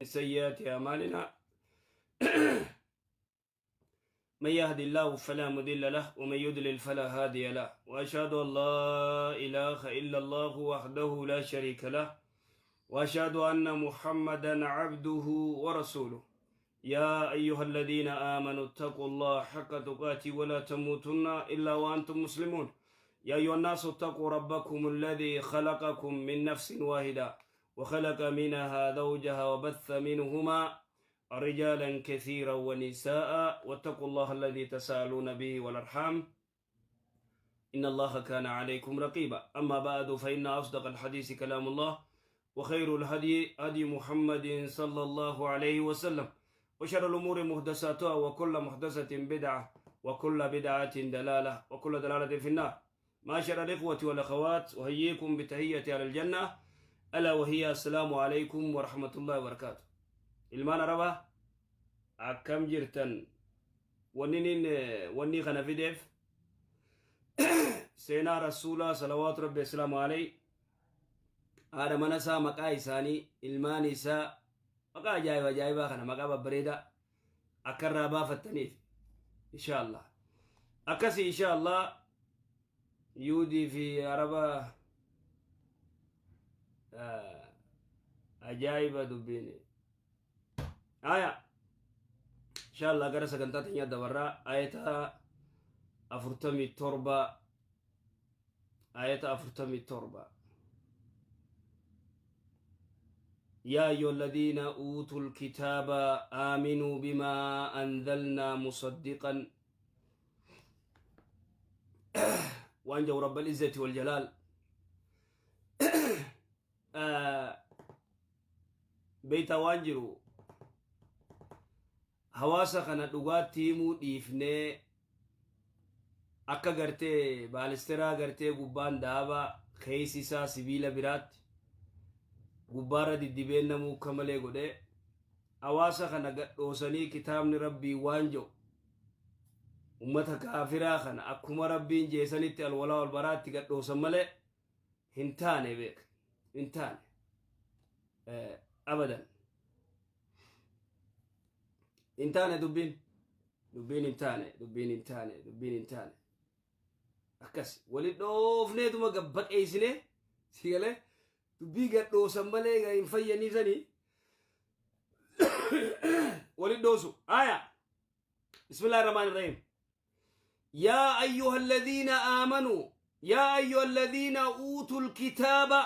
سيئات أعمالنا، من يهد الله فلا مضل له ومن يضلل فلا هادي له، وأشهد أن لا إله إلا الله وحده لا شريك له، وأشهد أن محمدا عبده ورسوله. يا أيها الذين آمنوا اتقوا الله حق تقاته ولا تموتن إلا وأنتم مسلمون. يا أيها الناس اتقوا ربكم الذي خلقكم من نفس واحدة وخلق منها زوجها وبث منهما رجالا كثيرا ونساء، واتقوا الله الذي تساءلون به والأرحام إن الله كان عليكم رقيبا. أما بعد، فإن أصدق الحديث كلام الله، وخير الهدي هدي محمد صلى الله عليه وسلم، وشر الأمور محدثاتها، وكل محدثة بدعة، وكل بدعة دلالة، وكل دلالة في النار. معاشر الإخوة والأخوات، أحييكم بتحية أهل الجنة، ألا وهي السلام عليكم ورحمة الله وبركاته. Ilmaan Arabaa, akkam jirtan? Wanni kana fideef seenaa Rasuulaa salawaatu rabbi asalaamu alayhi, haadha mana isaa, maqaa isaanii, ilmaan isaa, maqaa ajaa'iba ajaa'ibaa kana, maqaa babbareedaa akka irraa baafattaniif insha Allah. Akkasii insha Allah Yuudii fi Araba ajaa'iba dubbiin. Aya, insha Allah gara sagantaa teenyaa dabarraa. Ayata 47, ayata 47. يا أيها الذين أوتوا الكتاب آمنوا بما أنزلنا مصدقا وأنجوا رب العزة والجلال. Beeyta, waan jiru hawaasa kana dhugaatti himuu dhiifnee akka gartee baalisteraa gartee gubbaan daabaa keessi isaa sibiila biraatti gubbaarra diddibeen namuu akka malee godhee hawaasa kana gadhoosanii, kitaabni Rabbii waan jedhu ummata kaafiraa kana akkuma Rabbiin jeesanitti alwalaa wal baraatti gadhoosan malee hin taane. Beek, hin taane abadan, hin taane. Dubbiin hin taane, dubbiin hin taane, dubbiin hin taane. Akkas wali dhoofneetuma gabbaqeessine si galee dubbii gadhoosan malee hin fayyaniisanii wali dhoosu. Aya, bismillahi rahmaani rahiim. يا أيها الذين آمنوا، يا أيها الذين أوتوا الكتاب،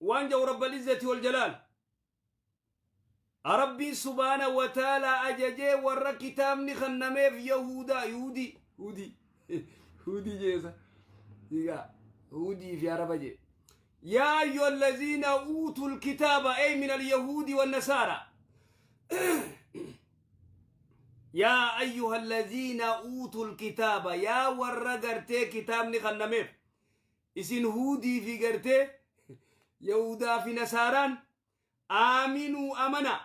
وأنجوا رب العزة والجلال. ربي سبحانه وتعالى أججي ور كتابني خنميف يهودا، يهودي هودي هودي جيسا هودي في عربة. يا أيها الذين أوتوا الكتاب، أي من اليهود والنصارى. يا أيها الذين أوتوا الكتاب، يا ور غرتي كتابني خنميف، isin huudii fi gartee Yahudaa fi Nasaaraan، آمنوا amana،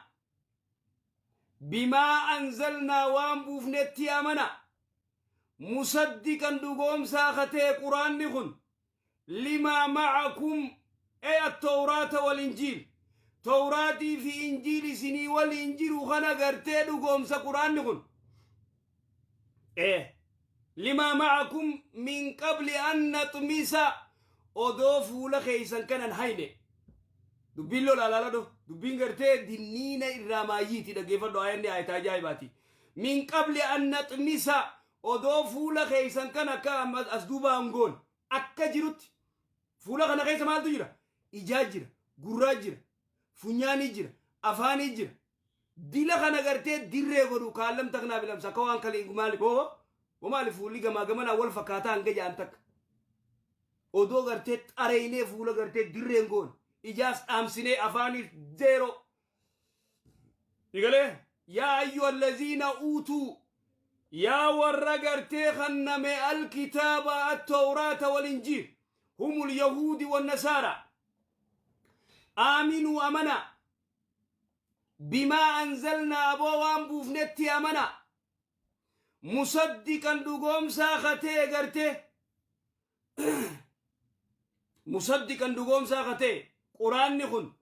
بما أنزلنا waan buufnetti amana، مصدقا dhugoomsaa katee quraanni kun، لما معكم أي التوراة والإنجيل، tawraatii fi injiil isinii waliin jiru kana gartee dhugoomsa quraanni kun. لما معكم من قبل أن نطمس، odoo fuula keeysan kanan hayne. Dubbiin lola alaaladho, dubbiin gartee dinniina irraa maayyiiti. Dhaggeeffadho, ayanni ayata ajaa'ibaati. من قبل أن نطمس، odoo fuula keeysan kan akka as duuba hangoon akka jirutti. Fuula kana keessa maaltu jira? Ijaa jira, gurraa jira, funyaanii jira, afaanii jira. Dila kana gartee dirree godhu kaallam taknaa bilamsa akka waan kalee maali hoo maali fuulli gamaa gamanaa wal fakkaataa hanga ja'an takka. Odoo gartee xareynee fuula gartee dirreen goon, ijaas dhaamsinee, afaaniif zeero. Igalee, يا أيها الذين أوتوا، yaa warra gartee kanname، الكتاب التوراة والإنجيل، هم اليهود والنصارى، آمنوا amana، بما أنزلنا، aboo waan buufnetti amana، مصدقا dhugoomsaa katee gartee مصدقا dhugoomsaa katee quraanni kun.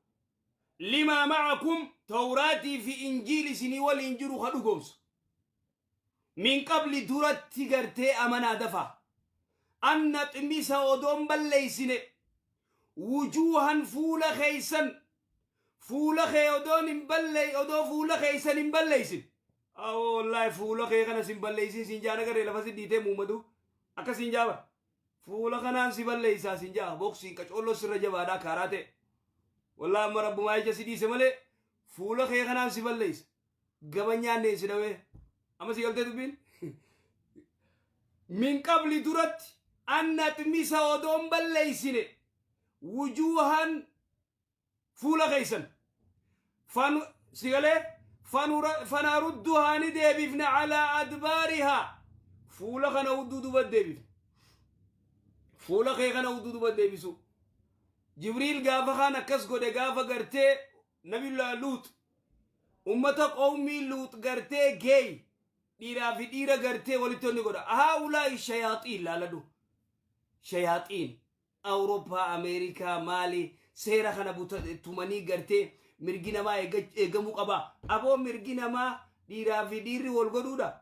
Limaa ma'akum, Tawraatii fi Injiil isinii waliin jiru ka dhugoomsu. Min qabli, duratti gartee amanaa dafaa. An naxmisa, odoon balleeysine, wujuuhan, fuula keeysan, fuula kee odoon hin ballee, odoo fuula keeysan hin balleeysin. Awoo, wallaahi fuula kee kana sin balleeysin sin jaan agarree lafa si dhiitee muumadu akka sin jaaba. Fuula kanaan si balleeysaa sin jaa, boksiin qacoolloo sirra jabaadhaa kaaraa ta'e. Wallaahi amma rabbumaa ija si dhiise malee fuula kee kanaan si balleeysa. Gaba nyaanneen si dhawee. Amma si galtee dubbiin? Min qabli, duratti, an naxmisa, odoon balleeysine, wujuuhan, fuula keeysan. Fanu si galee fanarudduhaa, ni deebifne, calaa adbaarihaa, fuula kana hudduu duba deebifne. Fuula kee kana hudduu duba deebisu. Jibriil gaafa kaan akkas godhe, gaafa gartee Nabiyullah Luut, ummata qawmii Luut gartee geey dhiiraa fi dhiira gartee walitti onni godha. Haa'ulaa'i shayaaxiin laaladhu. Shayaaxiin Awurooppaa, Ameerikaa maali seera kana tumanii gartee mirgi namaa eegamuu qaba. Aboo, mirgi namaa dhiiraa fi dhiirri wal godhuudha.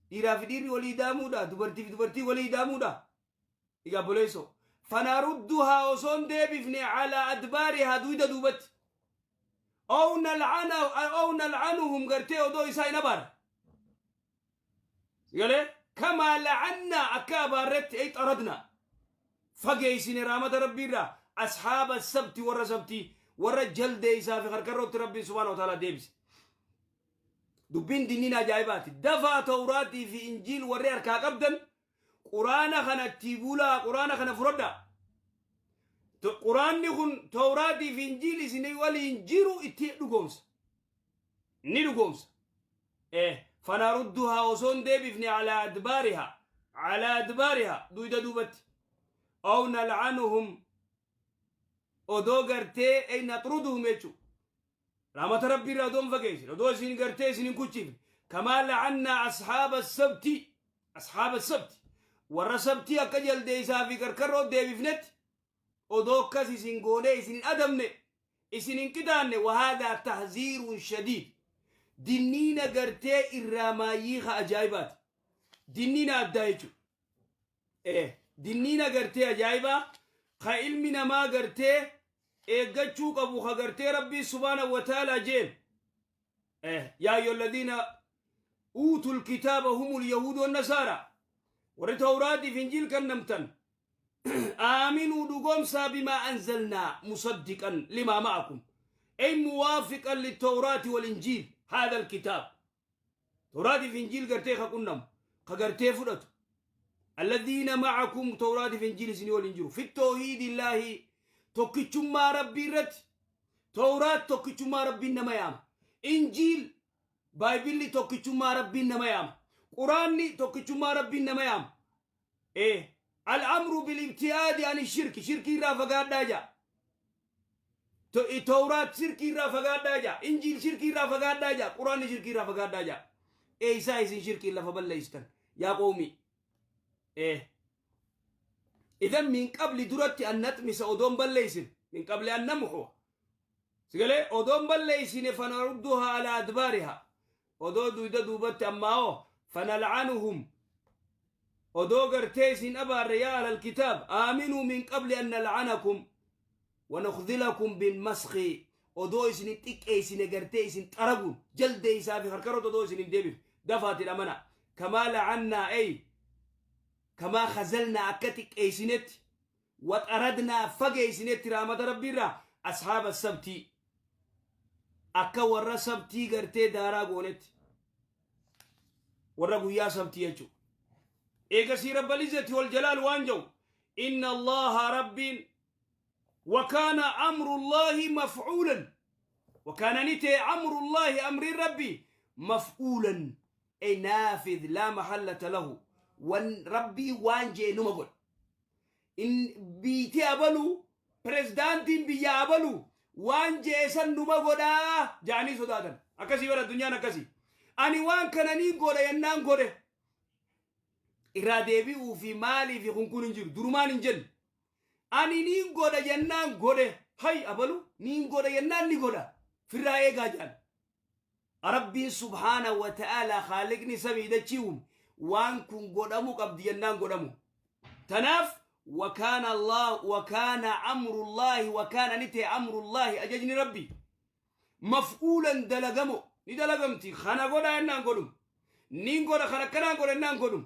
Dhiiraa fi dhiirri walii daamuudha. Dubartii fi dubartii walii daamuudha. Egaa boleessoo. Fanarudduhaa, osoon deebifne, calaa adbaarihaa, duyda duubatti. Ow nal'anuhum, gartee odoo isaa hin abaarre. Galee kamaa la'annaa, akka abaarretti, ay xaradnaa. Fageessine raamata rabbiirraa ashaaba sabti, warra sabtii, warra jaldeessaa fi karkarrootti Rabbiin subhaana wa ta'ala deebise. Dubbiin dinniin ajaa'ibaati. Dafaa Tawraatii fi Injiil warri harkaa qabdan Quraana kanatti bulaa, Quraana kana fudhadhaa. Quraanni kun Tawraatii fi Injiil isin waliin jiru itti dhugoomsa. Ni dhugoomsa. Fanarudduhaa, osoo hin deebifne, alaa adbaarihaa, alaa adbaarihaa, duyda duubatti. Aw nal'anuhum, odoo gartee ay naxruduhum jechuudha. Rahmata Rabbii irraa odoo hin fageessin, odoo isin gartee isin hin kuchifne. Kamaa la'annaa ashaaba sabti, ashaaba sabti, warra sabtii akka jaldeessaa fi karkarroo deebifnetti odoo akkas isin goonee isin hin adamne, isin hin qixaanne. Wahaadaa tahziirun shadiid, dinniina gartee irraa maayyii ka ajaa'ibaati. Dinniina addaa jechuudha. Dinniina gartee ajaa'ibaa ka ilmi namaa gartee eeggachuu qabu, ka gartee Rabbii subhaanahu wa ta'aalaa jeen. Yaa ayyuhalladiina uutul kitaaba humul yahuud wan nasaara, warri Tawraatiif Injiil kennamtan, aaminuu, dhugoomsaa, bimaa anzalnaa musaddiqan limaa ma'akum, ay muwaafiqan litawraati wal injiil haadha alkitaab. Tawraatiif Injiil gartee ka qunnamu, ka gartee fudhatu. Alladhiina ma'akum, Tawraatiif Injiil isinii waliin jiru. Fi tawhiidillaahi, tokkichummaa Rabbii irratti. Tawraat tokkichummaa Rabbiin nama yaama. Injiil, Baayibilli tokkichummaa Rabbiin nama yaama. Quraanni tokkichummaa Rabbiin nama yaama. Al'amru bil ibtiaadi ani shirki, shirkii irraa fagaadhaa jaa. Tawraat shirkii irraa fagaadhaa jaa. Injiil shirkii irraa fagaadhaa jaa. Quraanni shirkii irraa fagaadhaa jaa. Eeysaa isin shirkiin lafa balleessitan yaa qawmii? Idan min qabli, duratti, an naxmisa, odoon balleessin, min qabli an namxuwa, sigalee odoon balleessine, fanarudduhaa alaa adbaarihaa, odoo duyda duubatti ammaa'oo, fanal'anuhum, odoo gartee isin abaarre. Yaa ahlal kitaab, aaminuu min qabli an nal'anakum wanukdilakum bilmaskhi, odoo isin hin xiqqeessine, gartee isin xaraguun jaldeessaa fi karkaroota odoo isin hin deebifne, dafaatiin amana. Kamaa la'annaa, ey kamaa khazalnaa, akka xiqqeessinetti, waxaradnaa, fageessinetti rahmata Rabbiirraa, ashaaba sabtii, akka warra sabtii gartee daaraa goonetti, warra guyyaa sabtii jechuudha. Eegasii Rabbal izzati wal jalaal waan jedhu, inna Allaha, Rabbiin, wakaana amrullaahi mafcuulan, wakaana, ni ta'e, amrullaahi, amriin Rabbii, maf'uulan, ay naafid laa mahallata lahu. Wan Rabbii waan jee numa godha. In biitii abaluu, pirezidaantiin biyya abaluu waan jee san numa godhaa jaanii sodaatan. Akkasii bara addunyaan akkasii. Ani waan kana niin godha yennaan godhe. Irraa deebi'uu fi maalii fi kun kun hin jiru. Durumaan hin jenne. Ani niin godha jennaan godhe. Hay abalu niin godha jennaan ni godha. Firraa eegaa jedhan. Rabbiin subhaana wa ta'ala khaaliqni samii dachii uume waan kun godhamu qabdi jennaan godhamu. Tanaaf wakaana Allah wakaana amrullaahi wakaana ni ta'e amrullaahi ajajni Rabbi maf'uulan dalagamo ni dalagamti kana godha jennaan godhum. Niin godha kana akkanaan godha jennaan godhum.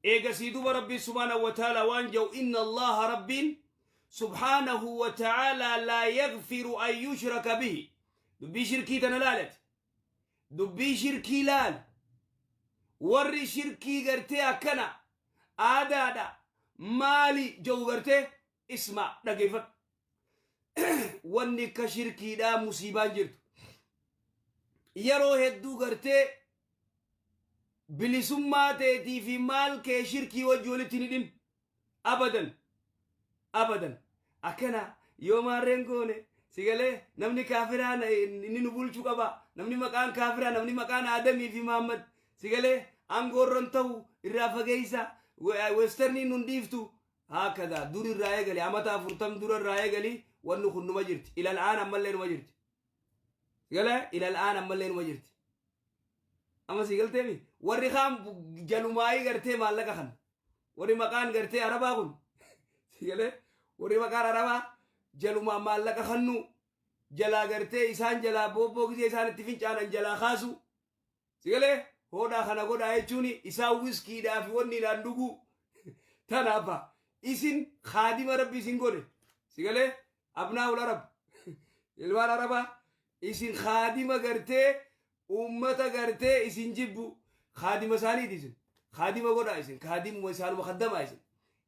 Eegasii duba Rabbiin subhaanahu wa ta'ala waan jedhu inna Allaha Rabbiin subhaanahu wa ta'ala laa yaghfiru an yushraka bihi. Dubbii shirkii tana laalati. Dubbii shirkii laal. Warri shirkii gartee akkana aadaadha maali jedhu gartee isma dhageeffadhu. Wanni akka shirkiidhaa musiibaan jirtu. Yeroo hedduu gartee bilisummaa teetii fi maal kee shirkii wajji walitti hin hidhin. Abadan. Abadan. Akkana yoo maarreen goone sigalee namni kaafiraa inni nu bulchuu qaba. Namni maqaan kaafiraa namni maqaan Aadamii fi Muhammad sigalee aangoorran ta'u irraa fageessa westerniin nun dhiiftu. Haakada dur irraa eegali amata 40 dura irraa eegali wanni kun numa jirti. Ilal'aan ammallee numa jirti. Sigalee ilal'aan ammallee numa jirti. Amma si galteemi warri kaan jalumaayii gartee maallaqa kan warri maqaan gartee arabaa kun sigalee warri maqaan arabaa jalumaa maallaqa kannu jalaa gartee isaan jalaa boobboo gisee isaan itti fincaanan jalaa kaasu sigalee hoodhaa kana godhaa jechuun isaan wiskiidhaa fi wanni idhaan dhuguu tanaafa isin kaadima Rabbi isin godhe sigalee abnaa'ul arab ilmaan arabaa isin kaadima gartee ummata gartee isin jibbu kaadima isaaniiti isin kaadima godhaa isin kaadimuma isaanuma kaddamaa isin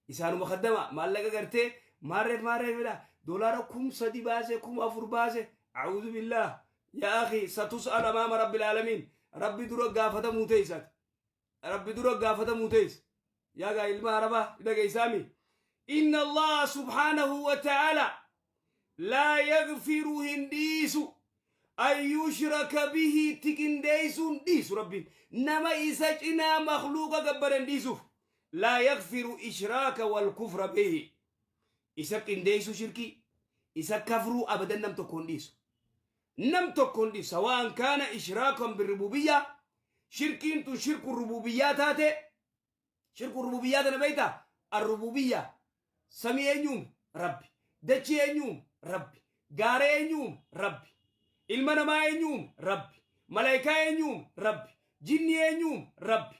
isaanuma kaddamaa maallaqa gartee maarreef maarreef fedha doolaara 3000 baase 4000 baase a'uudhu billaah yaa akhi satus'al amaama rabbil aalamiin Rabbi dura gaafatamuu teessati Rabbi dura gaafatamuu teessa yaa gaa ilma arabaa dhageessaami inna Allaha subhaanahu wa ta'ala laa yaghfiru hin dhiisu an yushraka bihi itti qindeessuun dhiisu Rabbiin nama isa cinaa makhluuqa gabbaran dhiisuuf laa yaghfiru ishraaka wal kufra bihi isa qindeessuu shirkii isa kafruu abadan nam tokko hin dhiisu nam tokko hin dhiisu sawaan kaana ishraakan birrububiyyaa shirkiin tun shirku rububiyyaa taate shirku rububiyyaa tana beektaa arrububiyyaa samii eenyuun Rabbi dachii eenyuun Rabbi gaara eenyuun Rabbi ilma namaa eenyuun Rabbi malaayikaa eenyuun Rabbi jinni eenyuun Rabbi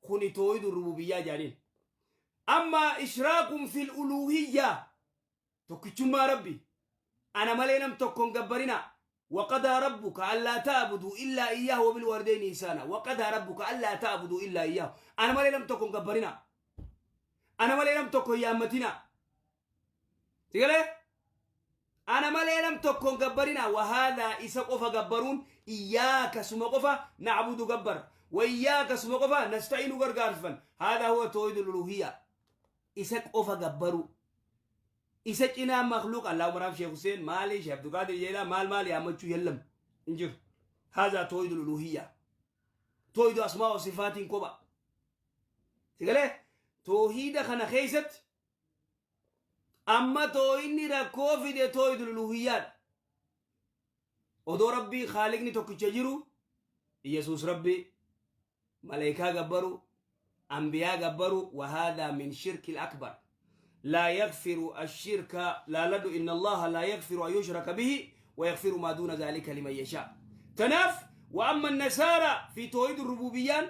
kuni tooyidu rububiyyaa jaaniin amma ishraakun fil uluhiyyaa tokkichummaa Rabbi ana malee nam tokko hin gabbarinaa وقضى ربك ألا تعبدوا إلا إياه وبالوالدين إحسانا وقضى ربك ألا تعبدوا إلا إياه أنا مالي لم تكن قبرنا أنا مالي لم تكن يامتنا تقول أنا مالي لم تكن قبرنا وهذا إسا قفا قبرون إياك سم قفا نعبد قبر وإياك سم قفا نستعين قرقارفا هذا هو توحيد الألوهية إسا قفا قبروا isa cinaa makhluuq Allahumma raaf Sheekh Hussein maali Sheekh Abdulqaadir Jeelaa maal maal yaammachuu yellam hin jiru. Haazaa tooyidul uluhiyyaa. Tooyidu asmaa wa sifaatiin kopha. Sigalee toohiida kana keessatti amma tooyinni rakkoo fide tooyidul uluhiyyaadha. Odoo Rabbii Khaaliqni tokkicha jiru Yesuus Rabbii malaayikaa gabbaru anbiyaa gabbaru وهذا من شرك الأكبر لا يغفر الشرك لا لدو إن الله لا يغفر أن يشرك به ويغفر ما دون ذلك لمن يشاء تناف وأما النصارى في توحيد الربوبيان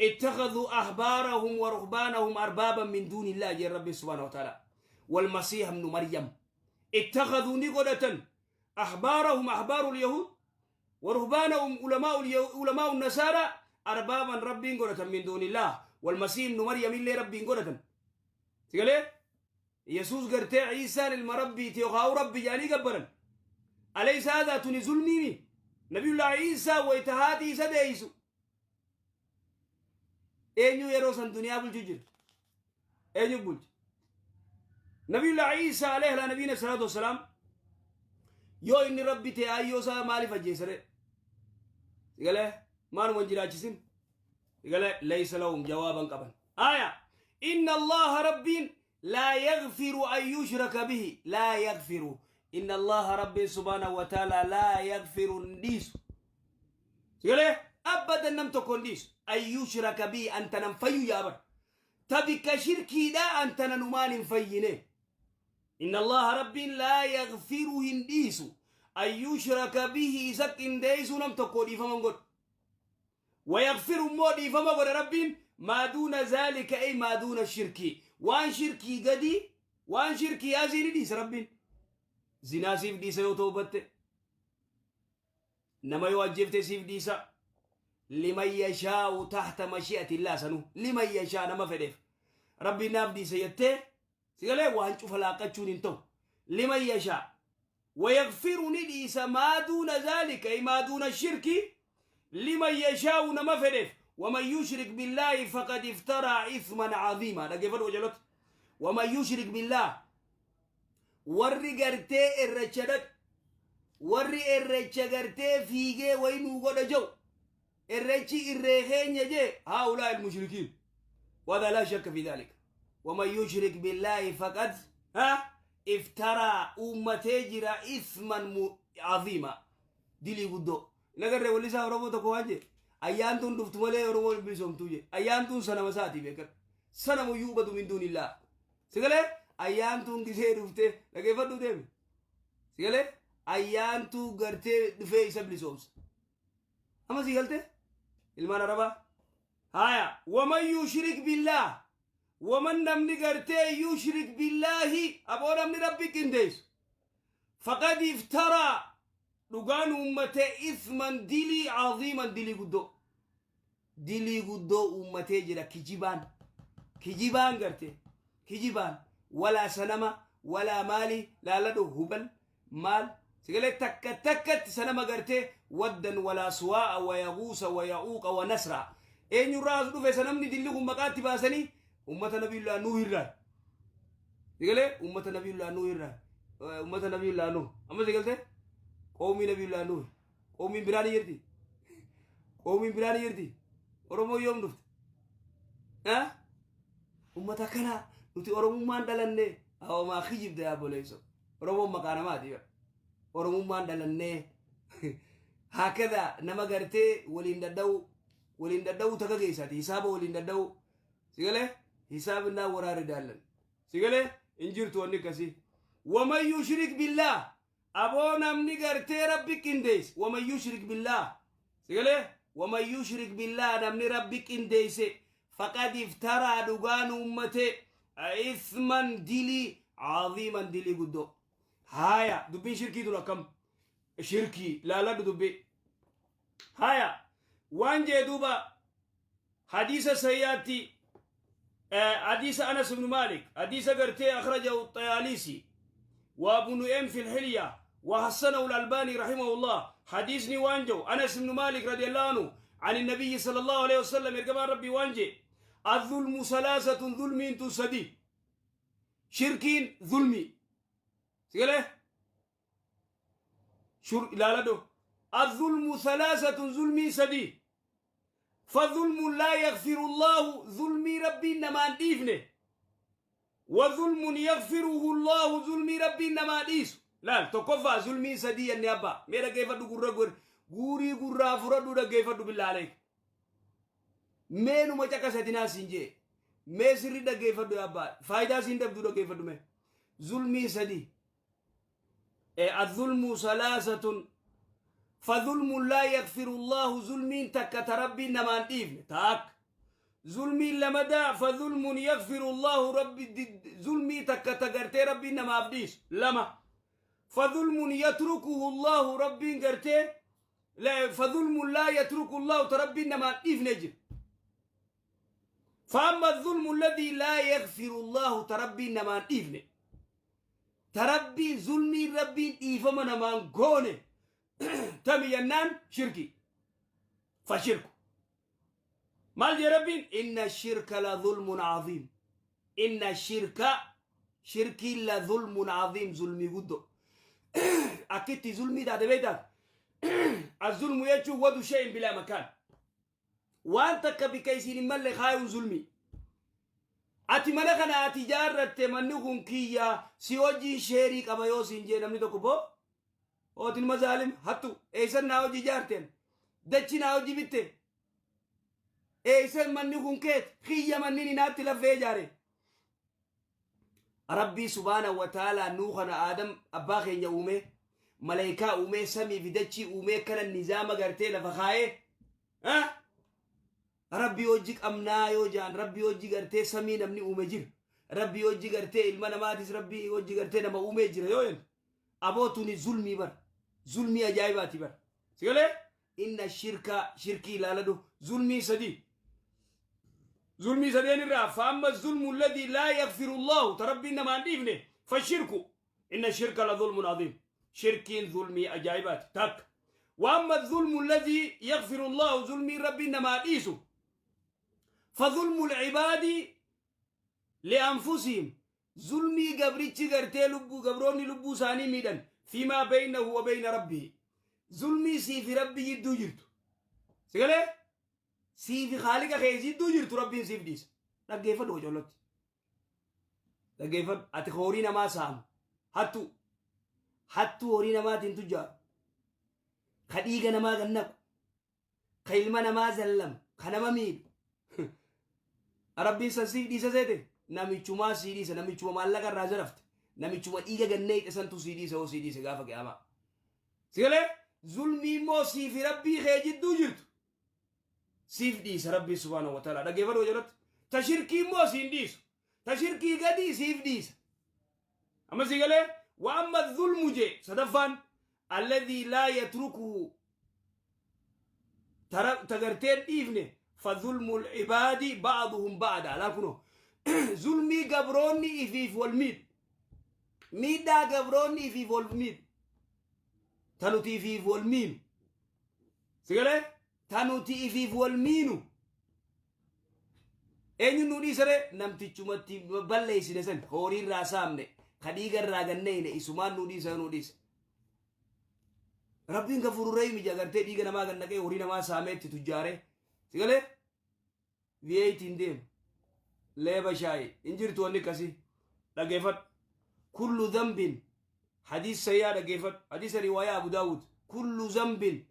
اتخذوا أحبارهم ورهبانهم أربابا من دون الله جل ربي سبحانه وتعالى والمسيح ابن مريم اتخذوا نقدة أحبارهم أحبار اليهود ورهبانهم علماء النصارى أربابا ربي قدة من دون الله والمسيح ابن مريم اللي ربي قدة تقول يسوس قرتي عيسى للمربي تيوخاو ربي يعني قبرا أليس هذا تني ظلمي نبي الله عيسى ويتهاتي سديسو eenyu yeroo san duniyaa bulchu jira eenyu bulchu nabiyullah Ciisaa alayhi ala nabiyina salaatu wassalaam yoo inni Rabbi ta'e ayyoo isaa maaliif ajjeesare sigalee maaluma hin jiraachisin sigalee laysa lahum jawaaban qaban aya inna Allaha rabbiin Laa yaghfiru an yushraka bihi, laa yaghfiru, inna Allaha, Rabbiin subhaanahu wa ta'ala, laa yaghfiru, hin dhiisu. Sigalee abadan nam tokko hin dhiisu. An yushraka bihi, antanan fayyu yaabar. Ta bikka shirkiidha antananumaan hin fayyine. Inna Allaha, Rabbiin, laa yaghfiru, hin dhiisu. An yushraka bihi, isa qindeessuu nam tokko dhiifama hin godhu. ويغفر immoo dhiifama godha Rabbiin ما دون ذلك، أي ما دون الشرك, waan shirkii gadi, waan shirkii asii ni dhiisa Rabbiin. Zinaa siif dhiisa yoo toobatte, nama yoo ajjeefte siif dhiisa. لمن يشاء تحت مشيئة الله sanu لمن يشاء, nama fedheef Rabbiin naaf dhiisa jettee sigalee waan cufa laaqachuun hin ta'u. لمن يشاء, ويغفر ni dhiisa ما دون ذلك، أي ما دون الشرك، لمن يشاء, nama fedheef. ومن يشرك بالله فقد افترى إثما عظيما. Dhaggeeffadhu wajalot. ومن يشرك بالله, warri gartee irrecha dhaq, warri irrecha gartee fiigee waynuu godha jau, irrechi irree keenya jee, هؤلاء المشركين وهذا لا شك في ذلك. ومن يشرك بالله فقد ها افترى, uummatee jira, إثما عظيما, dilii guddoo. Nagarree wallisaa Oromoo tokko waan jedhe, ayyaantuun dhuftu malee Oromoon bilisoomtuu jedhe. Ayyaantuun sanama isaati beekan, sanamu يعبد من دون الله. Sigalee ayyaantuun gisee dhufte, dhageeffadhu deemi, sigalee ayyaantuu gartee dhufee isa bilisoomsa. Amma si galte, ilmaan arabaa? Haya, ومن يشرك بالله, ومن namni gartee يشرك بالله, aboo namni Rabbi qindeessu, فقد افترى, dhugaan uummatee, إثما, dilii, عظيما, dilii guddoo, dilii guddoo uummatee jira. Kijibaan, kijibaan garte, kijibaan walaa sanama walaa maali laaladhu, Hubal maal sigalee takka takkatti sanama gartee Waddan walaa Suwaa'a wa Yaguusa wa Ya'uuqa wa Nasra. Eenyurraa as dhufe sanamni dilli kun? Maqaatti baasanii ummata Nabiyullaa Nuuh irraa. Sigalee ummata Nabiyullaa Nuuh irraa, ummata Nabiyullaa Nuuh. Amma sigalte, qoomii Nabiyullaa Nuuh, qoomiin biraan jirti, qoomiin biraan jirti. Oromoo yoom dhufte? Ummata kana nuti Oromummaan dhalanne. Hawamaa kijibda yaa boleeyso. Oromoon maqaa namaati. Oromummaan dhalannee hakada nama gartee waliin dadha'u, waliin dadha'u takka geessaati, hisaaba waliin dadha'u. Sigalee hisaabinaa waraarri daallan sigalee hin jirtu wanni akkasii. ومن يشرك بالله, aboo namni gartee Rabbi qindeesse, ومن يشرك بالله, sigalee, ومن يشرك بالله, namni Rabbi qindeesse, فقد افترى, dhugaan ummate, إثما, dilii, عظيما, dilii guddoo. Haya, dubbiin shirkii tun akkam? Shirkii laaladhu dubbii. Haya, waan jee duuba hadiisa sayyaatti, حديث أنس بن مالك, حديث قرتي أخرجه الطياليسي وابو نعيم في الحلية وحسنه الألباني رحمه الله. حديثني وانجو أنس بن مالك رضي الله عنه عن النبي صلى الله عليه وسلم, إرقمان ربي وانجي: الظلم ثلاثة, ظلم تسدي. شركين ظلمي سيقول شر لا لا دو. الظلم ثلاثة, ظلمي سدي. فظلم لا يغفر الله, ظلمي ربي نما ديفنه, وظلم يغفره الله, ظلمي ربي نما ديس. لا تكفى ظلمي سدي أني أبا ميرا كيف دغورا غوري غورا فرادو كيف بالله عليك meenuma caqasatinaa siin jee. Mee sirri dhaggeeffadhu abbaa, faayidaa siin dabduu dhaggeeffadhu. Mee zulmii sadi. الظلم ثلاثة, فظلم لا يغفر الله, ظلمين تك تربي نمان ديفن تاك. ظلمين لمدا, فظلم يغفر الله, ربي ظلمي تك تغرتي ربي نما أبديس لما. فظلم يتركه الله, ربي غرتي لا, فظلم لا يترك الله, تربي نما ديفن جر. فأما الظلم الذي لا يغفر الله, تربي نما ديفن, تربي ظلمي ربي إيفما نما غونه تمي ينان شركي, فشرك maal jee Rabbiin? إن الشرك لظلم عظيم. إن الشرك, shirkiin, لظلم عظيم, zulmii guddoo. Akkitti zulmii taate beektaa? الظلم jechuun وضع شيء بلا مكان, waan takka bikka isiin hin malle kaayuun zulmii. Ati mana kana ati ijaarratte, manni kun kiyya, si wajjiin sheerii qaba yoo siin jee namni tokko, boo ootin mazaalim hattu, eeysan naa hojii ijaarteen, dachi naa hojii bitte, eeysan manni kun keet kiyya, manni ni naatti lafee ijaare. Rabbii subhaana wa ta'aalaa nuu kana Aadam abbaa keenya uumee, malaayikaa uumee, samii fi dachii uumee, kana nizaama gartee lafa kaayee, Rabbii hojii qabnaa yoo jaan, Rabbii hojii gartee samii namni uume jira, Rabbii hojii gartee ilma namaatis, Rabbii hojii gartee nama uumee jira yoo jennu, aboo tuni zulmii bar, zulmii ajaa'ibaati bar. Sigalee inna shirka, shirkii ilaaladhu, zulmii sadii, zulmii sadeen irraa فأما الظلم الذي لا يغفر الله, ta Rabbiin namaan dhiifne, فالشرك, إن الشرك لظلم عظيم, shirkiin zulmii ajaa'ibaati takka. وأما الظلم الذي يغفر الله, zulmii Rabbiin namaa dhiisu, فظلم العباد لأنفسهم, zulmii gabrichi gartee lubbuu, gabroonni lubbuu isaanii miidhan, فيما بينه وبين ربه, zulmii siifi Rabbi jidduu jirtu, sigalee siifi Khaaliqa kee jidduu jirtu, Rabbiin siif dhiisa. Dhaggeeffadhu, qocollotti dhaggeeffadhu. Ati horii namaa saamu, hattu, hattu, horii namaatiin tujjaaru, ka dhiiga namaa gannaqu, ka ilma namaa zallamu, ka nama miidhu, Rabbiin san siif dhiisa seete? Namichumaa sii dhiisa, namichuma maallaqa irraa zarafte, namichuma dhiiga gannee hidhe santu sii dhiisa. Yoo sii dhiise gaafa qiyaamaa, sigalee zulmii immoo siifi Rabbii kee jidduu jirtu siif dhiisa Rabbii subhaanahu wa ta'ala. Dhaggeeffadhu jalatti, ta shirkii immoo siin dhiisu, ta shirkii gadii siif dhiisa. Amma si galee? وأما الظلم jee sadaffaan الذي لا يتركه, ta garteen dhiifne, فظلم العباد بعضهم بعضا, laa kuno zulmii gabroonni ifiif wal miidhu, miidhaa gabroonni ifiif wal miidhu, ta nuti ifiif wal miinu, si galee, ta nuti ifiif wal miinu, eenyu nu dhiisare? Namtichumatti balleessine san, horii irraa saamne, ka dhiiga irraa ganneyne, isumaan nu dhiisa, nu dhiisa. Rabbiin gafururree mija gartee dhiiga namaa gannaqee, horii namaa saamee itti tujjaaree, si galee, V8 deemu, leeba shaayi hin jirtu, wanni akkasii. Dhaggeeffadhu, كل ذنب, hadiis sayyaa dhaggeeffadhu, hadiisa riwaayaa Abu Daawud, كل ذنب,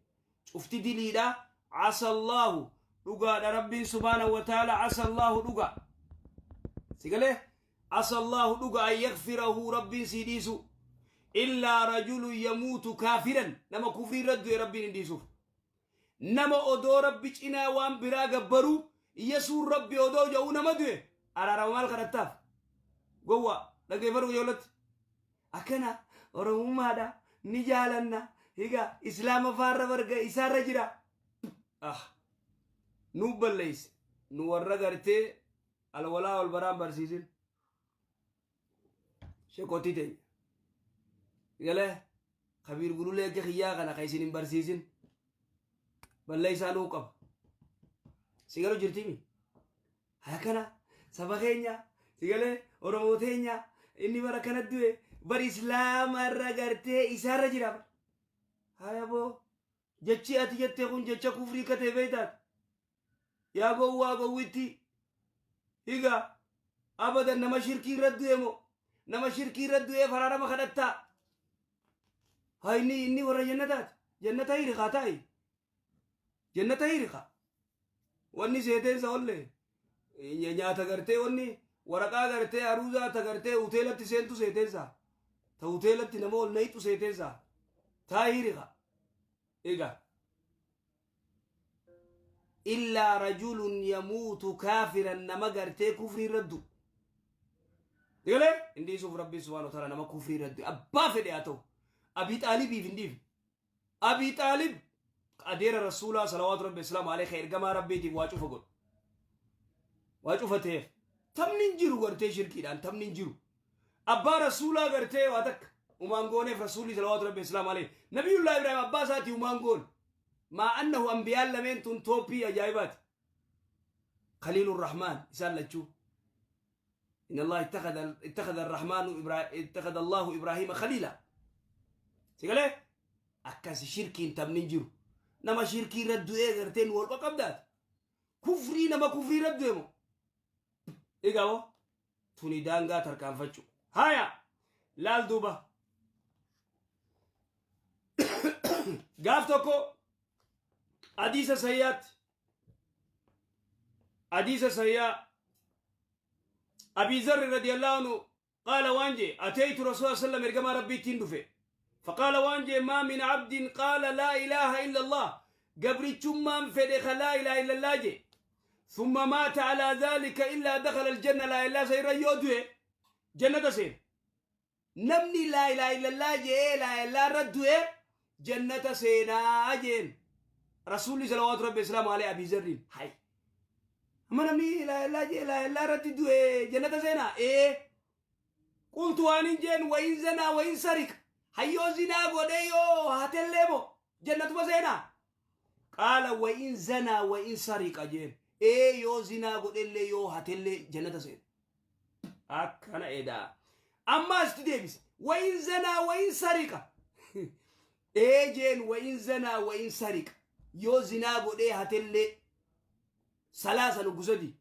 cufti diliidha, عسى الله, dhugaadha, Rabbiin subhaanahu wa ta'ala, عسى الله, dhuga, si galee, عسى الله, dhuga, أن يغفره, Rabbiin sii dhiisu, إلا رجل يموت كافرا, nama kufrii irra du'e Rabbiin hin dhiisuuf. Nama odoo Rabbi cinaa waan biraa gabbaruu, Yesuun Rabbi odoo jedhuu nama du'e, araarama maal kadhattaaf, gowwa? Dhaggeeffadhu ijoollatti, akkana Oromummaadha ni jaalanna, higa Islaama faarra barga isaarra jira. Ah, nu balleeyse, nu warra gartee alwalaa wal baraan barsiisin, shekotii teenya galee Kabiir Gululee akka kiyyaa kana ka isin hin barsiisin balleeysaa nuu qaba. Si galu jirtimi? Akkana saba keenya, si galee, Oromoo teenya, inni bara kana du'e bar Islaama irra gartee isaarra jira. Haya boo, jechi ati jette kun jecha kufrii ka ta'e beektaat, yaa gowwaa gowwitti. Higa abadan nama shirkii irra du'e moo, nama shirkii irra du'ee faraarama kadhattaa? Haa, inni warra jannataati, jannata hiriqaa taa'i, jannata hiriqa. Wanni seeteensa olle nyaata gartee, wanni waraqaa gartee aruuzaa ta gartee hoteelatti seentu seeteensa, ta hoteelatti nama ol nayxu seeteensa taa hiriqa. Egaa إلا رجل يموت كافرا, nama gartee kufrii irra du'u Digalee hin dhiisuuf Rabbiin subhaanahu wa ta'ala. Nama kufrii irra du'e, abbaa fedhe haa ta'u, Abii Xaalibiif hin dhiifne. Abii Xaalib, adeera Rasuulaa salawaatu Rabbi islaamu alayhi, ergamaa Rabbiitiif waa cufa godhu, waa cufa ta'eef, taphni hin jiru gartee shirkiidhaan, taphni hin jiru. Abbaa Rasuulaa gartee waa takka umaan gooneef Rasuulli salawaatu Rabbi islaamu alayhi, Nabiyullaa Ibraahim abbaa isaatii umaan goone, maa annahu ambiyaan lameen tun tooppii ajaa'ibaati, Khaliilur Rahmaan isaan lachuu. إن الله اتخذ الرحمن اتخذ الله إبراهيم خليلا. Si galee? Akkas shirkiin taphni hin jiru. Nama shirkii irra du'ee garteen wal qabdaati. Kufrii, nama kufrii irra du'e moo? Egaa hoo? Tuni daangaa tarkaanfachuu. Haya, laal duuba. Gaaf tokko hadiisa sayyaatti, hadiisa sayyaa, Abii Zarri radiyallahu anhu qaala, waan jee, ataytu rasuula sallam, ergamaa Rabbiittiin dhufe. Faqaala, waan jee, maa min abdin qaala laa ilaaha illa Allah, gabrichummaan fedhe ka laa ilaaha illa Allah jee, thumma maata alaa dhalika illaa dakhala aljanna. Laa ilaaha isa irra yoo du'e jannata seena. Namni laa ilaaha illallah jee laa ilaaha irra du'e jannata seenaa jeen Rasuulli salawaatu Rabbi islaamu alayhi Abii Zarriin. Hay, amma namni laa ilaaha jee laa ilaaha irratti du'e jannata seenaa? Ee. Qultu, waan hin jeen, wayin zanaa wayin sariq, hayyoo zinaa godhee yoo hatellee moo jannatuma seenaa? Qaala, wayin zanaa wayin sariqa jeen. Ee, yoo zinaa godhellee yoo hatellee jannata seena. Akkana edaa. Amma asitti deebise, wayin zanaa wayin sariqa. Ee jeen, wayin zanaa wayin sariqa, yoo zinaa godhee hatellee. Salaasa nuggusadi.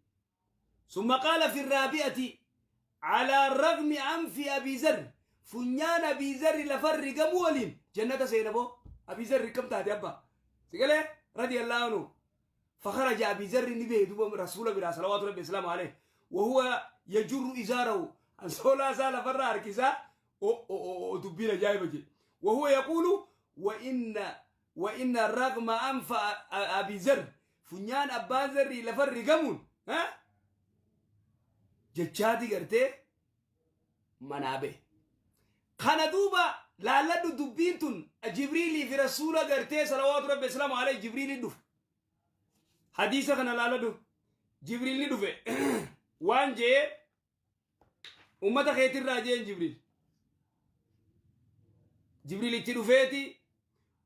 ثم قال في الرابعة، على رغم أنف أبي ذر، funyaan أبي ذر lafa rigamuu waliin jannata seena boo. أبي ذر كم taate أبا سيقale رضي الله عنه. فخرج أبي ذر نبي دوب رسول بلا صلوات ربي وسلامه عليه وهو يجر إزاره، أنسولا سال فرا أركزا أو أو أو دبينا جايبة، وهو يقول وإن رغم أنف أبي ذر، funyaan أبا ذر lafa rigamuun ها jechaati gartee manaa bahe. Kana duuba laalladhu, dubbiin tun Jibriilii fi Rasuula gartee salawaatu Rabbi islaamu alayhi. Jibriilii dhufe. Hadiisa kana laalladhu. Jibriilni dhufe, waan jee, ummata keetirraa jeen Jibriil. Jibriil itti dhufeeti,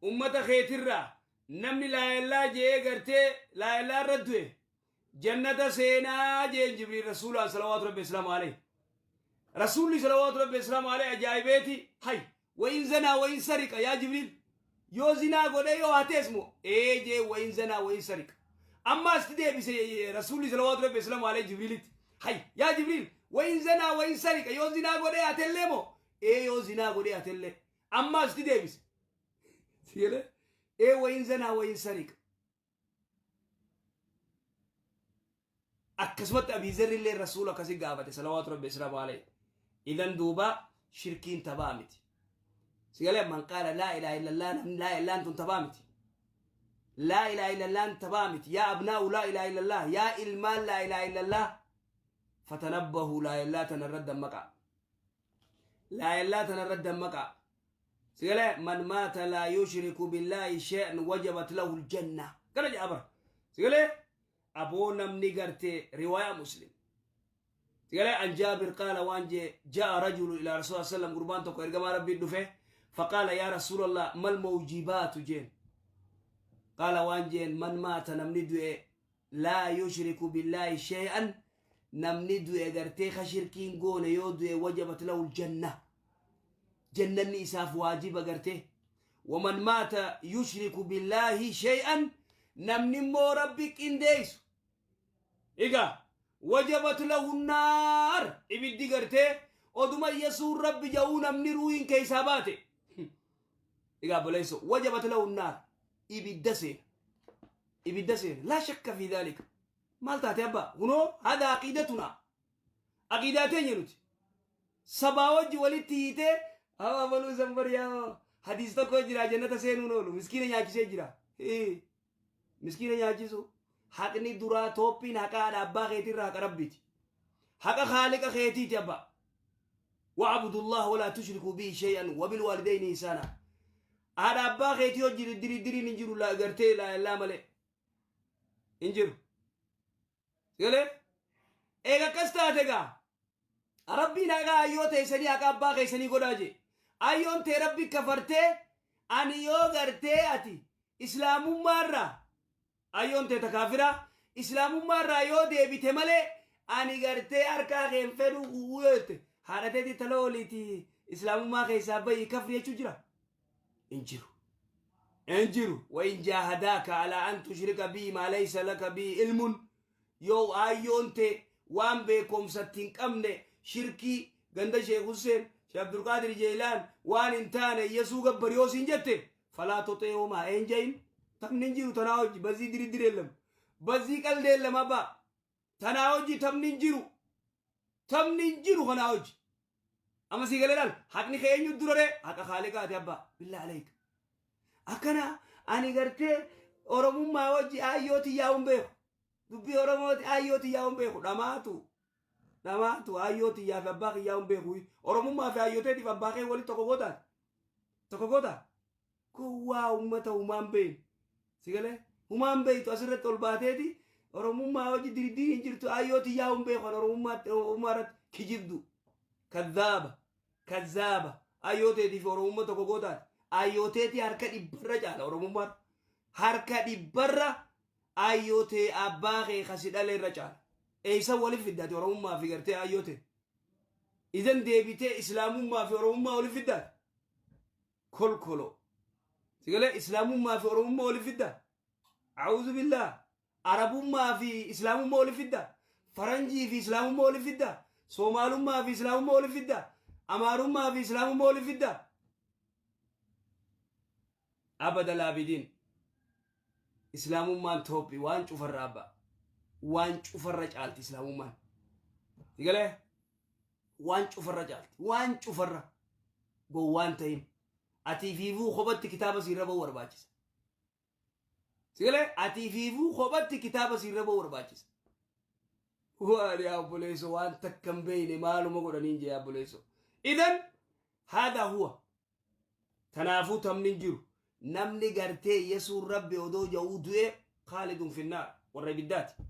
ummata keetirraa namni laayellaa jee gartee laayellaa irra du'e jannata seenaa jeen Jibriil Rasuulaan salawaatu Rabbi islaamu alayhi. Rasuulli salawaatu Rabbi islaamu alayhi ajaa'ibeeti, hay, wayin zanaa wayin sariqa yaa Jibriil, yoo zinaa godhee yoo hatees moo? Ee jee, wayin zanaa wayin sariqa. Amma asitti deebise Rasuulli salawaatu Rabbi islaamu alayhi Jibriilitti, hay yaa Jibriil, wayin zanaa wayin sariqa, yoo zinaa godhee hatellee moo? Ee, yoo zinaa godhee hatellee. Amma asitti deebise. Sigalee? Ee, wayin zanaa wayin sariqa. Akkasumatti Abiizarri illee Rasuula akkasi gaafate salawaatu Rabbi islaamu alayhi. Idan duuba shirkiin tabaa miti. Sigalee? Man qaala laa ilaaha illallah, namni laa ilaaha tun tabaa miti. Laa ilaaha illallah tabaa miti. Yaa abnaa'u laa ilaaha illallah, yaa ilmaan laa ilaaha illallah, fatanabbahu, laa ilaaha tanarra dammaqaa. Laa ilaaha tanarra dammaqaa. Sigalee? Man maata laa yushriku billaahi shay'an wajabat lahu aljanna. Kana jedha bara. Sigalee? Aboo, namni gartee riwaayaa Muslim. Sigalee? An Jaabir qaala, waan jee, ja'a rajulu ila Rasuul sallam, gurbaan tokko ergamaa Rabbii dhufe. Faqaala, yaa Rasuulallah, mal mawjibaatu jeen. Qaala, waan jeen, man maata, namni du'e, laa yushriku billaahi shay'an, namni du'e gartee ka shirkiin goone yoo du'e, wajabat lahu aljanna, jannanni isaaf waajiba gartee. Waman maata yushriku billaahi shay'an, namni immoo Rabbi qindeessu egaa, wajabat lahu naar, ibiddi gartee oduma Yesuun Rabbi ja'uu namni ruuhin keessaa baate egaa boleesso, wajabat lahu naar, ibidda seena, ibidda seena. Laa shakka fi dhaalika. Maal taate abba? Kunoo hada aqiidatuna, aqiidaa teenya nuti sabaa wajji walitti hiitee hawa baluu sanbar. Yaa hadiis tokko jira, jannata seenuun oolu miskiina nyaachisee jira. Miskiina nyaachisu haqni duraa tooppiin haqa haadha abbaa keetirraa haqa Rabbiiti, haqa Khaaliqa keetiiti abbaa. واعبدوا الله ولا تشركوا به شيئا وبالوالدين إحسانا. Haadha abbaa keetii hojii diri diriin hin jiru laa gartee laa illaa malee hin jiru. Galee eega akkas taate gaa, Rabbiin haqa ayyoo teessanii haqa abbaa keessanii godhaa jee. Ayyoon tee Rabbi kafartee, ani yoo gartee ati islaamummaarraa, ayyoon tee takaafiraa islaamummaarraa yoo deebite malee ani gartee harkaa keen fedhu yoo jette, haadha teetii tala oliiti islaamummaa keessaa bayi kafri jechuu jira? Hin jiru, hin jiru. وإن جاهداك على أن تشرك بي ما ليس لك به علم, yoo ayyoon tee waan beekumsatti hin qabne shirkii ganda Sheekh Hussein Sheekh Abdulqaadir Jeelaan waan hin taane Yesuus gabbari yoo siin jette falaa tuxii'uhumaa een jain taphni hin jiru tanaa hojii bazii diridir የለም bazii qalde የለም abbaa tanaa hojii taphni hin jiru taphni hin jiru kanaa hojii amma sii galee laal haqni kee eenyu duraree haqa Khaaliqaati abbaa billaa aleek akkana ani gartee Oromummaa hojii aayyooti yaa'uun beeku dubbii Oromooti aayyooti yaa'uun beeku dhamaatu dhamaatu aayyooti yaa fi abbaa kee yaa'uun beeku Oromummaa fi aayyoteetiif abbaa kee walitti tokko gootaati tokko goota gowwaa uummata humaan beeku si galee humaan beektu asirratti ol baateeti Oromummaa hojii diriirii hin jirtu aayyooti yaa'uun beeku Oromummaa irratti kijibdu kadhaaba kadhaaba ayyooteetiif Oromummaa tokko gootaati ayyooteetii harka dhibbarra caala Oromummaa harka dhibbarra ayyootee abbaa kee kasi dhale irra caala eeysan walif fiddaati Oromummaa fi gartee ayyootee idan deebitee Islaamummaa fi Oromummaa walif fiddaati kolkolo sigalee Islaamummaa fi Oromummaa walif fiddaa a'uuzu billah Arabummaa fi Islaamummaa walif fiddaa Faranjii fi Islaamummaa walif fiddaa Soomaalummaa fi Islaamummaa walif fiddaa Amaarummaa fi Islaamummaa walif fiddaa abada laabidiin Islaamummaan toophi waan cufarra abbaa waan cufarra caalti Islaamummaan sigalee waan cufarra caalti waan cufarra gowwaan ta'in atii fiifuu kophatti kitaaba siirra ba'uu barbaachisa sigalee atii fiifuu kophatti kitaaba siirra ba'uu barbaachisa waan yaa obboleesso waan takka hin beeyne maaluma godhaniin jee yaa obboleesso idan haadaa huwa tanaafuu tamni hin jiru namni gartee Yesuun Rabbi odoo ja'uu du'e khaalidun finnaar warra ibiddaati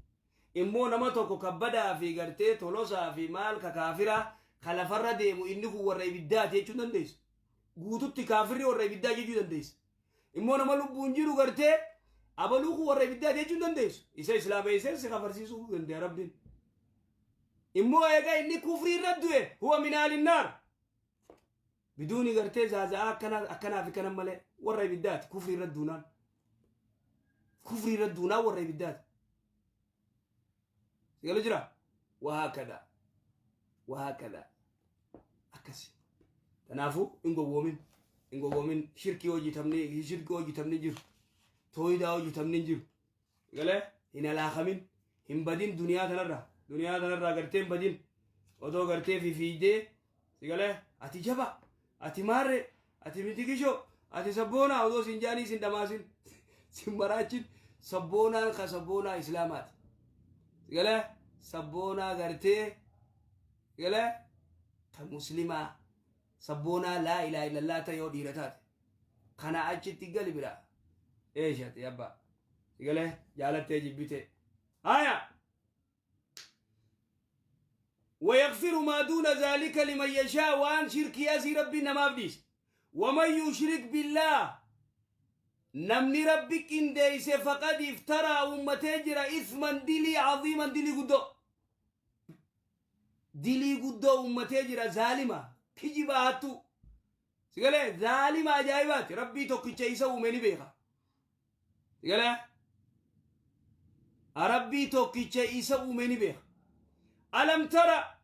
immoo nama tokko kabbadaa fi gartee tolosaa fi maal ka kaafiraa ka lafarra deemu inni kun warra ibiddaati jechuu dandeessu guututti kaafirri warra ibiddaa jechuu dandeessa immoo nama lubbuun jiru gartee abaluu kun warra ibiddaati jechuu dandeessu isa islaameessee si kafarsiisuu danda'a Rabbiin immoo eega inni kufrii irra du'e huwa min ahlinnaar biduuni gartee zaaza'aa akkanaa fi kanan malee warra ibiddaati kufrii irra duunaan kufrii irra duunaan warra ibiddaati sigala jira wahaakada wahaakada akkasi kanaafuu hin gowwoomin hin gowwoomin shirkii hojjetamni shirkii hojjetamni jiru tooyidaa hojjetamni jiru galee hin alaakamin hin badin duniyaa tanarraa gartee hin badin odoo gartee fifiidee sigalee ati jaba ati maarre ati mitikishoo ati sabboonaa odoo sin jaanii sin dhamaasin sin maraachin sabboonaan ka sabboonaa islaamaati sigalee sabboonaa gartee sigalee ka muslimaa sabboonaa laa ilaaha illallah ta'e yoo dhiira taate kana achitti gali bira eeshati abbaa sigalee jaalattee jibbite haya ويغفر ما دون ذلك لمن يشاء وان شركي أسي ربي نما بديس ومن يشرك بالله نمني ربك إن ديس فقد افترى أمتي إثما دلي عظيما دلي قدو دلي قدو أمتي ظالمة كجباتو سيقول ظالمة عجائبات ربي توكي إيسا ومني بيخا سيقول ربي توكي إيسا ومني بيخا ألم ترى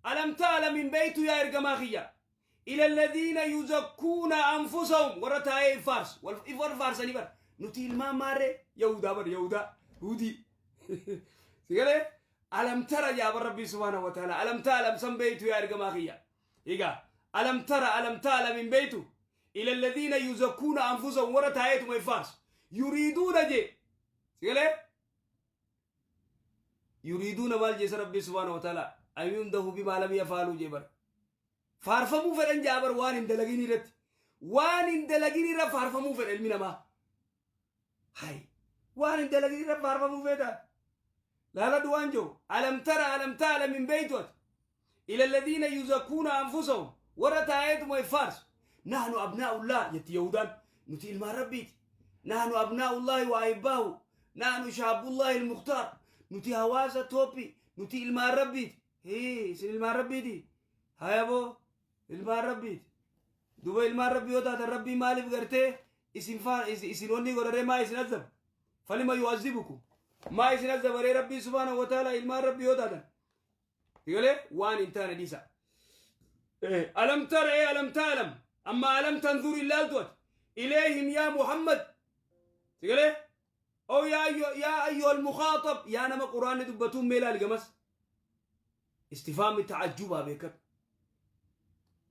ألم تعلم من بيت يا إرجماخية إلى الذين يزكون أنفسهم ورتاي فارس والإفر فارس أني بر نتي الماء مارة يهودا بر يهودا هودي سيقول ألم ترى يا ربي سبحانه وتعالى ألم تعلم سم بيت يا إرجماخية إيجا ألم ترى ألم تعلم من بيته إلى الذين يزكون أنفسهم ورتاي فارس يريدون جي سيقول يريدون مال جيس ربي سبحانه وتعالى أن يمده بما لم يفعلوا جبر فارفمو فرن جابر وان اندلقيني رت وان اندلقيني رت فارفمو فرن علمنا ما هاي وان اندلقيني رت فارفمو فرن لا لا دوان جو ألم ترى ألم تعلم من بيتوت إلى الذين يزكون أنفسهم ورتايتهم ويفارس نحن أبناء الله يتي يهودان نتي ما ربيت نحن أبناء الله وأحباه نحن شعب الله المختار نتي هواسة توبي نتي ilmaan rabbiiti hee isin ilmaan rabbiiti hayaboo ilmaan rabbiiti duba ilmaan rabbii yoo taatan rabbii maaliif gartee isin faa isin wanni godharee maa isin azaba falima yu'azzibukum maa isin azabaree rabbii subhaanahu wa ta'ala ilmaan rabbii yoo taatan Sigalee waan hin taane dhiisa. Alam tara ee alam ta'lam amma alam tanzur ilaaltu ati ilayhim yaa Muhammad. Sigalee oo yaa yaa ayyuhal mukhaaxab, yaa nama quraanni dubbatuun, mee ilaali gamas. Istifaamni ta'ajjubaa beekadhu.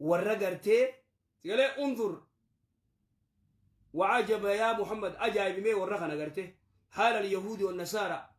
Warra gartee sigalee unzur وعجب يا محمد، ajaa'ibimee warra kana gartee haala اليهود والنصارى.